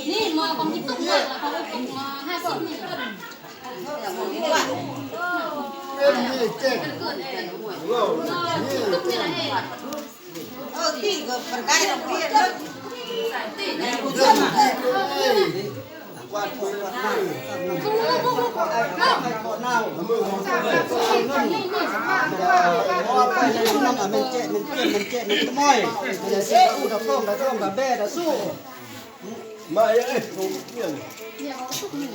ນີ້ມາຂອງທີ່ຕົກມາ ແລ້ວເຂົາຕົກມາຫ້າສິບນີ້ ເປັນນີ້ເຈັດ ຕົກນີ້ລະ ເອີ ທີ່ກໍມັນໄດ້ດອກເບ້ຍເນາະ ກວາດ ກວາດ ກວາດ ມາເອີຍ ຂອງທຸກເມຍນີ້ ຂອງທຸກເມຍນີ້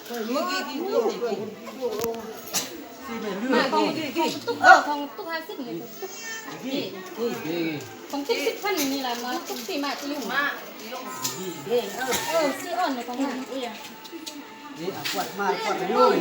ຂອງຕຸກ ເອີ ຂອງຕຸກຫ້າສິບນີ້ ຂອງຕຸກ ນີ້ ຂອງຕຸກສິບພັນນີ້ລະ ມາຕຸກທີ່ມາທີ່ຢູ່ ມາ ເອີ ເອີ ຊື້ອ່ອນຂອງມັນ ນີ້ ກວດມາກວດຢູ່ ໂອ້ຍ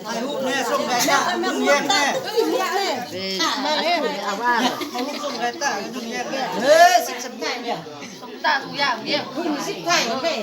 ถ่ายรูปแน่ ส่งแด่จ้า ลุงแยมแน่ เอารูปส่งแด่จ้า ลุงแยมแน่ เฮ้ย สิบสามเนี่ย ตາทุกอย่างเนี่ย สิบไทยแม่